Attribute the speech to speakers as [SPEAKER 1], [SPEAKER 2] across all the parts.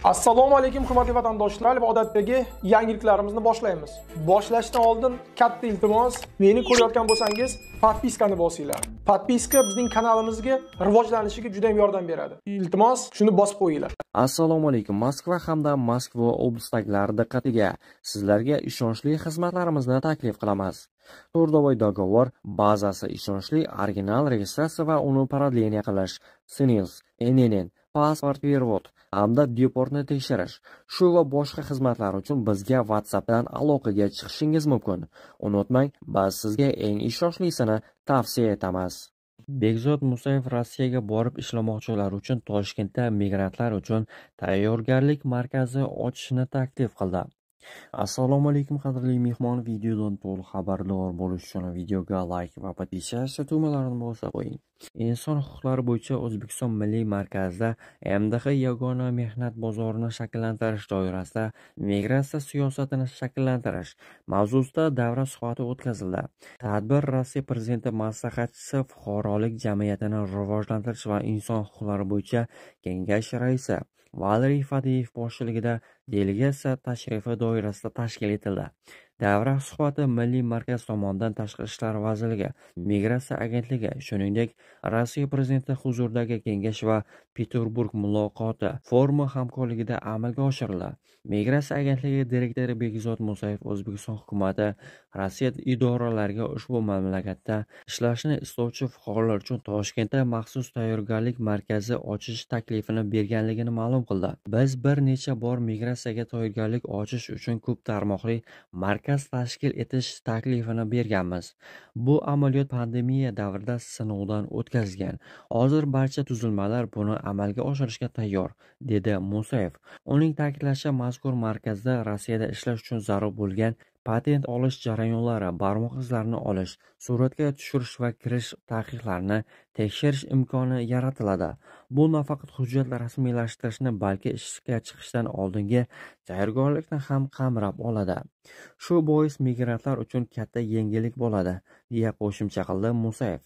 [SPEAKER 1] Assalomu alaykum hurmatli vatandoshlar va odatdagi yangiliklarimizni boshlaymiz. Boshlashdan oldin katta iltimos, meni ko'rayotgan bo'lsangiz, podpiskani bosinglar. Podpiska bizning kanalimizga rivojlanishiga juda ham yordam beradi. Iltimos, shuni bosib qo'yinglar.
[SPEAKER 2] Assalomu alaykum Moskva hamda Moskva oblastidagilari diqqatiga. Sizlarga ishonchli xizmatlarimizni taklif qilamiz. Трудовой договор bazasi ishonchli original registratsiya va uni продление qilish, SNILS, ИНН, pasport перевод hamda deportni tekshirish, shu va boshqa xizmatlar uchun bizga WhatsAppdan aloqaga chiqishingiz mumkin. Unutmang, biz sizga eng ishonchlisini tavsiya etamiz. Bekzod Musayev Rossiyaga borib ishlamoqchilar uchun Toshkentda migrantlar uchun tayyorgarlik markazi ochishni taklif qildi. Assalomu alaykum qadrli mehmon, videodan to'liq xabardor bo'lish uchun videoga like va podpisatsiya tugmalarini bosib qo'ying. Inson huquqlari bo'yicha O'zbekiston Milliy markazida MDH yagona mehnat bozorini shakllantirish doirasida migratsiya siyosatini shakllantirish mavzusida davra suhbati o'tkazildi. Tadbir Rossiya prezidenti maslahatchisi, fuqarolik jamiyatini rivojlantirish va inson huquqlari bo'yicha kengash raisi Valeriy Fadeyev boshchiligida delegatsiya tashrifi doirasida tashkil etildi. Davra suhbati Milliy markaz tomonidan Tashqi ishlar vazirligi, Migratsiya agentligi, shuningdek, Rossiya prezidenti huzuridagi kengash va Peterburg muloqoti forumi hamkorligida amalga oshirildi. Migratsiya agentligi direktori Bekzod Musayev O'zbekiston hukumati Rossiya idoralariga ushbu mamlakatda ishlashni istovchi fuqarolar uchun Toshkentda maxsus tayyorgarlik markazi ochish taklifini berganligini ma'lum qildi. Biz bir necha bor migratsiyaga tayyorgarlik ochish uchun ko'p tarmoqli markaz tashkil etish taklifini berganmiz. Bu amaliyot pandemiya davrida sinovdan o'tkazilgan. Hozir barcha tuzilmalar buni amalga oshirishga tayyor, dedi Musayev. Uning ta'kidlashicha, mazkur markazda Rossiyada ishlash uchun zarur bo'lgan patent olish jarayonlari, barmoq izlarini olish, suratga tushirish va kirish taqiqlarini tekshirish imkoni yaratiladi. Bu nafaqat hujjatlar rasmiylashtirishni, balki ishga chiqishdan oldingi tayyorgarlikni ham qamrab oladi. Shu bois migrantlar uchun katta yengillik bo'ladi, deya qo'shimcha qildi Musayev.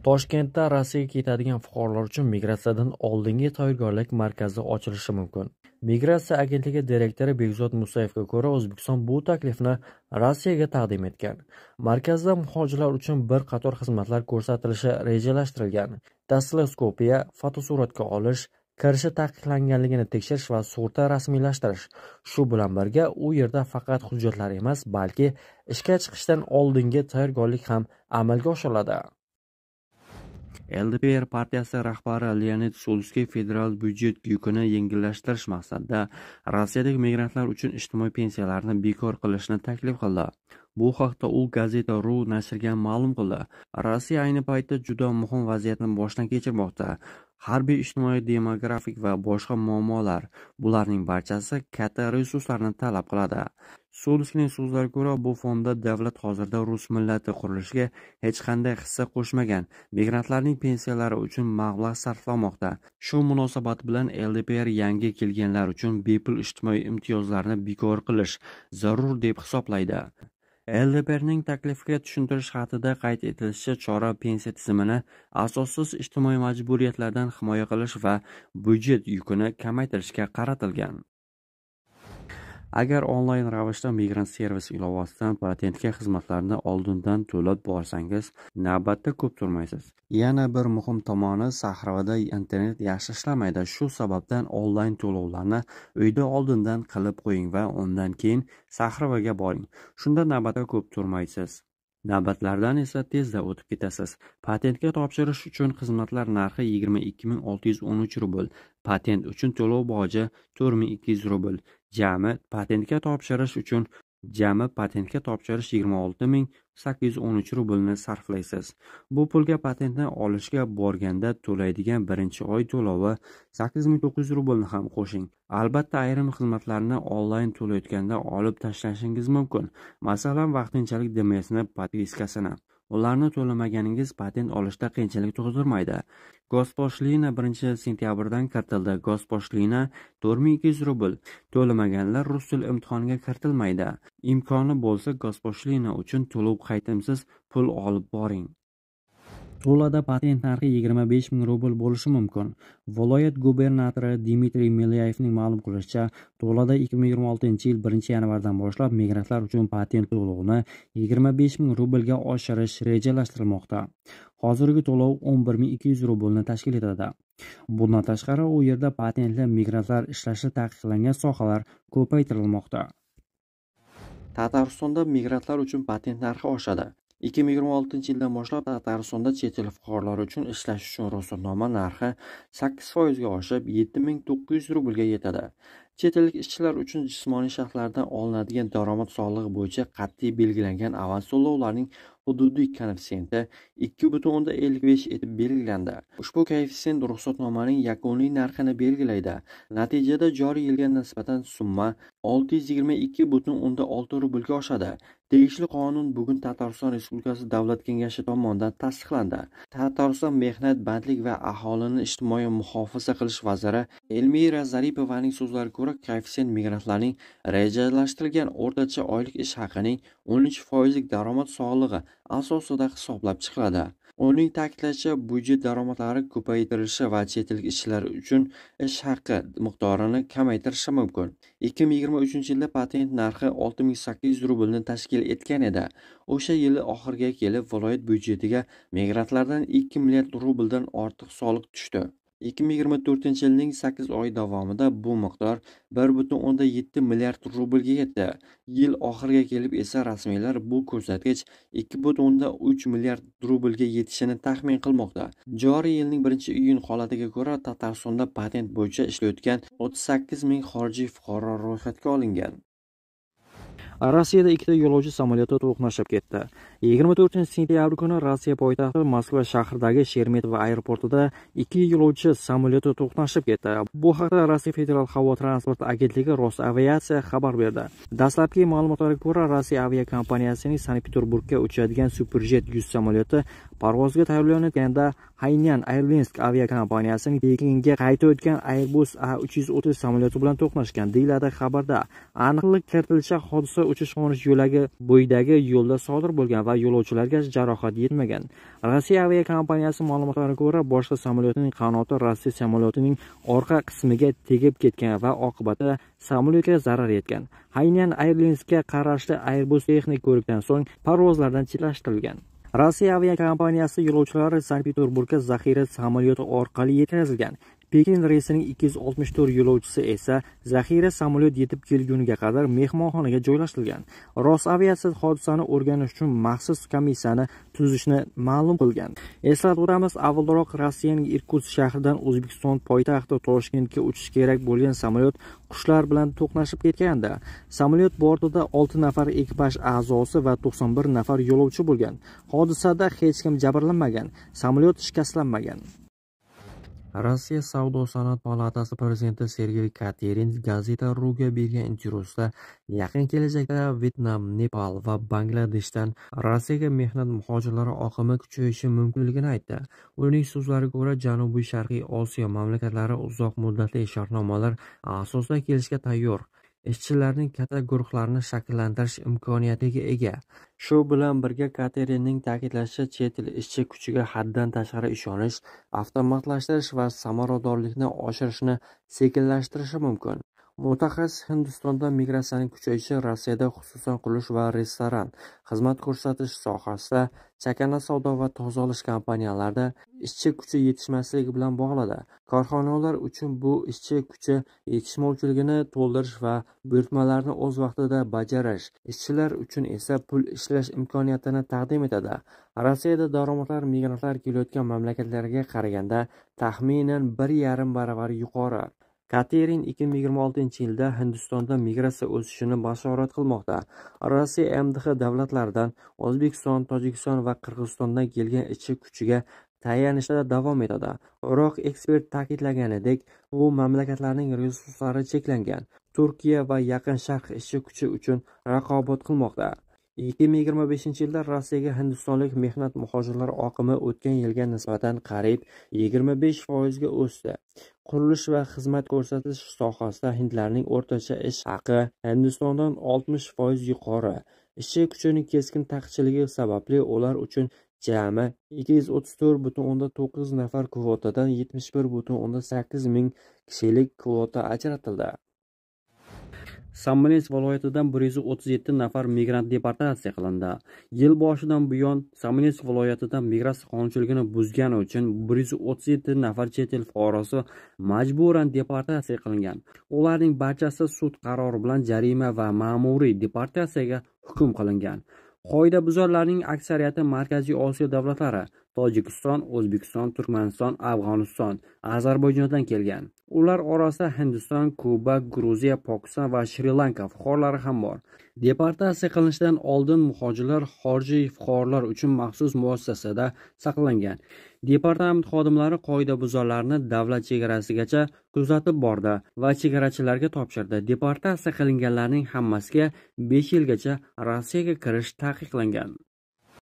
[SPEAKER 2] Toshkentda Rossiyaga ketadigan fuqarolar uchun migratsiyadan oldingi tayyorgarlik markazi ochilishi mumkin. Migratsiya agentligi direktori Bekzod Musayevga ko'ra, O'zbekiston bu taklifni Rossiyaga taqdim etgan. Markazda muhojirlar uchun bir qator xizmatlar ko'rsatilishi rejalashtirilgan. Daktiloskopiya, fotosuratga olish, kirishi taqiqlanganligini tekshirish va sug'urta rasmiylashtirish. Shu bilan birga u yerda faqat hujjatlar emas, balki ishga chiqishdan oldingi tayyorgarlik ham amalga oshiriladi.
[SPEAKER 3] LDPR partiyasi rahbari Leonid Slutskiy federal byudjet yukini yengillashtirish maqsadida Rossiyadagi migrantlar uchun ijtimoiy pensiyalarni bekor qilishni taklif qildi. Bu haqda u Gazeta.ru nashriga ma'lum qildi. Rossiya ayni paytda juda muhim vaziyatni boshdan kechirmoqda. Harbiy, ijtimoiy, demografik va boshqa muammolar, bularning barchasi katta resurslarni talab qiladi. Slutskiyning so'zlariga ko'ra, bu fonda davlat hozirda rus millati qurilishiga hech qanday hissa qo'shmagan migrantlarning pensiyalari uchun mablag' sarflamoqda. Shu munosabat bilan LDPR yangi kelganlar uchun bepul ijtimoiy imtiyozlarni bekor qilish zarur deb hisoblaydi. LDPRning taklifiga tushuntirish xatida qayd etilishicha, chora pensiya tizimini asossiz ijtimoiy majburiyatlardan himoya qilish va byudjet yukini kamaytirishga qaratilgan. Agar onlayn ravishda Migrant servis ilovasidan patentga xizmatlarni oldindan to'lab borsangiz, navbatda ko'p turmaysiz. Yana bir muhim tomoni, Saxarovda internet yaxshi ishlamaydi. Shu sababdan onlayn to'lovlarni uyda oldindan qilib qo'ying va undan keyin Saxarovaga boring. Shunda navbatda ko'p turmaysiz. Navbatlardan esa tezda o'tib ketasiz. Patentga topshirish uchun xizmatlar narxi 22 613 rubl, patent uchun to'lov boji 4200 rubl. Jami patentga topshirish 26 813 rublni sarflaysiz. Bu pulga patentni olishga borganda to'laydigan birinchi oy to'lovi 8900 rublni ham qo'shing. Albatta, ayrim xizmatlarni onlayn to'layotganda olib tashlashingiz mumkin. Masalan, vaqtinchalik DMSni podpiskasini. Ularni to'lamaganingiz patent olishda qiyinchilik tug'dirmaydi. Госпошлина 1-sentyabrdan kiritildi. Госпошлина 4200 rubl. To'lamaganlar rus tili imtihoniga kiritilmaydi. Imkoni bo'lsa, госпошлина uchun to'lov qaytimsiz pul olib boring. Tulada patent narxi 25 ming rubl bo'lishi mumkin. Viloyat gubernatori Dmitriy Milyayevning ma'lum qilishicha, Tulada 2026-yil 1-yanvardan boshlab migrantlar uchun patent to'lovini 25 ming rublga oshirish rejalashtirilmoqda. Hozirgi to'lov 11 200 rublni tashkil etadi. Bundan tashqari, u yerda patentli migrantlar ishlashi taqiqlangan sohalar ko'paytirilmoqda.
[SPEAKER 2] Tataristonda migrantlar uchun patent narxi oshadi. 2026-yildan boshlab Tataristonda chet el fuqarolari uchun ishlash uchun ruxsatnoma narxi 8% ga oshib, 7900 rublga yetadi. Chet ellik ishchilar uchun jismoniy shaxslardan olinadigan daromad solig'i bo'yicha qat'iy belgilangan avans to'lovlarning hududiy koeffitsiyenti 2,55 etib belgilandi. Ushbu koeffitsient ruxsatnomaning yakuniy narxini belgilaydi. Natijada joriy yilga nisbatan summa 622,6 rublga oshadi. Tegishli qonun bugun Tatariston Respublikasi Davlat Kengashi tomonidan tasdiqlandi. Tatariston Mehnat, bandlik va aholini ijtimoiy muhofaza qilish vaziri Elmira Zaripovaning so'zlariga ko'ra, koeffitsient migrantlarning rejalashtirilgan o'rtacha oylik ish haqining 13%lik daromad solig'i asosida hisoblab chiqiladi. Uning ta'kidlashicha, byudjet daromadlari ko'paytirilishi va chet ellik ishchilar uchun ish haqi miqdorini kamaytirishi mumkin. 2023-yilda patent narxi 6800 rublni tashkil etgan edi. O'sha yili oxiriga kelib viloyat byudjetiga migrantlardan 2 milliard rubldan ortiq soliq tushdi. 2024-yilning 8 oyi davomida bu miqdor 1,7 milliard rublga yetdi. Yil oxiriga kelib esa rasmiylar bu ko'rsatkich 2,3 milliard rublga yetishini taxmin qilmoqda. Joriy yilning 1-iyun holatiga ko'ra Tataristonda patent bo'yicha ishlayotgan 38 ming xorijiy fuqaro ro'yxatga olingan.
[SPEAKER 3] Rossiyada ikkita yo'lovchi samolyoti to'qnashib ketdi. 24-sentyabr kuni Rossiya poytaxti Moskva shahridagi Sheremetyevo aeroportida ikki yo'lovchi samolyoti to'qnashib ketdi. Bu haqda Rossiya Federal havo transporti agentligi Rosaviatsiya xabar berdi. Dastlabki ma'lumotlarga ko'ra, Rossiya aviakompaniyasining Sankt-Peterburgga uchadigan Superjet 100 samolyoti parvozga tayyorlanayotganda Hainan Airlines aviakompaniyasining Pekinga qaytayotgan Airbus A330 samolyoti bilan to'qnashgan, deyiladi xabarda. Aniqlik kiritilishicha, hodisa uchish-qo'nish yo'lagi bo'yidagi yo'lda sodir bo'lgan va yo'lovchilarga jarohat yetmagan. Rossiya aviakompaniyasi ma'lumotlariga ko'ra, boshqa samolyotning qanoti Rossiya samolyotining orqa qismiga tegib ketgan va oqibatda samolyotga zarar yetgan. Hainan Airlinesga qarashli Airbus texnik ko'rikdan so'ng parvozlardan chetlashtirilgan. Rossiya aviakompaniyasi yo'lovchilari Sankt-Peterburgga zaxira samolyoti orqali yetkazilgan. Pekin reysining 264 yo'lovchisi esa zaxira samolyot yetib kelguniga qadar mehmonxonaga joylashtirilgan. Rosaviatsiya hodisani o'rganish uchun maxsus komissiyani tuzishni ma'lum qilgan. Eslatib o'tamiz, avvalroq Rossiyaning Irkutsk shahridan O'zbekiston poytaxti Toshkentga uchish kerak bo'lgan samolyot qushlar bilan to'qnashib ketgandi. Samolyot bortida 6 nafar ekipaj a'zosi va 91 nafar yo'lovchi bo'lgan. Hodisada hech kim jabrlanmagan, samolyot shikastlanmagan.
[SPEAKER 2] Rossiya Savdo-sanoat palatasi prezidenti Sergey Katerin Gazeta.ru'ga bergan intervyusida yaqin kelajakda Vyetnam, Nepal va Bangladeshdan Rossiyaga mehnat muhojirlari oqimi kuchayishi mumkinligini aytdi. Uning so'zlariga ko'ra, Janubiy Sharqiy Osiyo mamlakatlari uzoq muddatli shartnomalar asosida kelishga tayyor ishchilarning katta guruhlarini shakllantirish imkoniyatiga ega. Shu bilan birga Katerinning ta'kidlashicha, chet el ishchi kuchiga haddan tashqari ishonish avtomatlashtirish va samaradorlikni oshirishni sekinlashtirishi mumkin. Mutaxassis Hindistonda migratsiyaning kuchayishi Rossiyada, xususan qurilish va restoran, xizmat ko'rsatish sohasida, chakana savdo va tozalash kompaniyalarida ishchi kuchi yetishmasligi bilan bog'ladi. Korxonalar uchun bu ishchi kuchi yetishmovchiligini to'ldirish va buyurtmalarni o'z vaqtida bajarish, ishchilar uchun esa pul ishlash imkoniyatini taqdim etadi. Rossiyada daromadlar migrantlar kelayotgan mamlakatlarga qaraganda taxminan 1,5 baravar yuqori. Katerin 2026-yilda Hindistonda migratsiya o'sishini bashorat qilmoqda. Rossiya MDH davlatlaridan O'zbekiston, Tojikiston va Qirg'izistondan kelgan ishchi kuchiga tayanishda davom etadi. Biroq ekspert ta'kidlaganidek, bu mamlakatlarning resurslari cheklangan. Turkiya va Yaqin Sharq ishchi kuchi uchun raqobat qilmoqda. 2025-yilda Rossiyaga hindistonlik mehnat muhojirlari oqimi o'tgan yilga nisbatan qariyb 25% ga o'sdi. Qurilish va xizmat ko'rsatish sohasida hindlarning o'rtacha ish haqi Hindistondan 60% yuqori. Ishchi kuchining keskin taqchilligi sababli ular uchun
[SPEAKER 3] Jami 234,9 nafar kvotadan 71,8 ming kishilik kvota ajratildi. Smolensk viloyatidan 137 nafar migrant deportatsiya qilindi. Yil boshidan buyon Smolensk viloyatidan migratsiya qonunchiligini buzgani uchun 137 nafar chet el fuqarosi majburan deportatsiya qilingan. Ularning barchasi sud qarori bilan jarima va ma'muriy deportatsiyaga hukm qilingan. Qoidabuzarlarning aksariyati Markaziy Osiyo davlatlari Tojikiston, O'zbekiston, Turkmaniston, Afg'oniston, Ozarbayjondan kelgan. Ular orasida Hindiston, Kuba, Gruziya, Pokiston va Shri-Lanka fuqarolari ham bor. Deportatsiya qilinishidan oldin muhojirlar xorijiy fuqarolar uchun maxsus muassasada saqlangan. Departament xodimlari qoidabuzarlarni davlat chegarasigacha kuzatib bordi va chegarachilarga topshirdi. Deportatsiya qilinganlarning hammasiga 5 yilgacha Rossiyaga kirish taqiqlangan.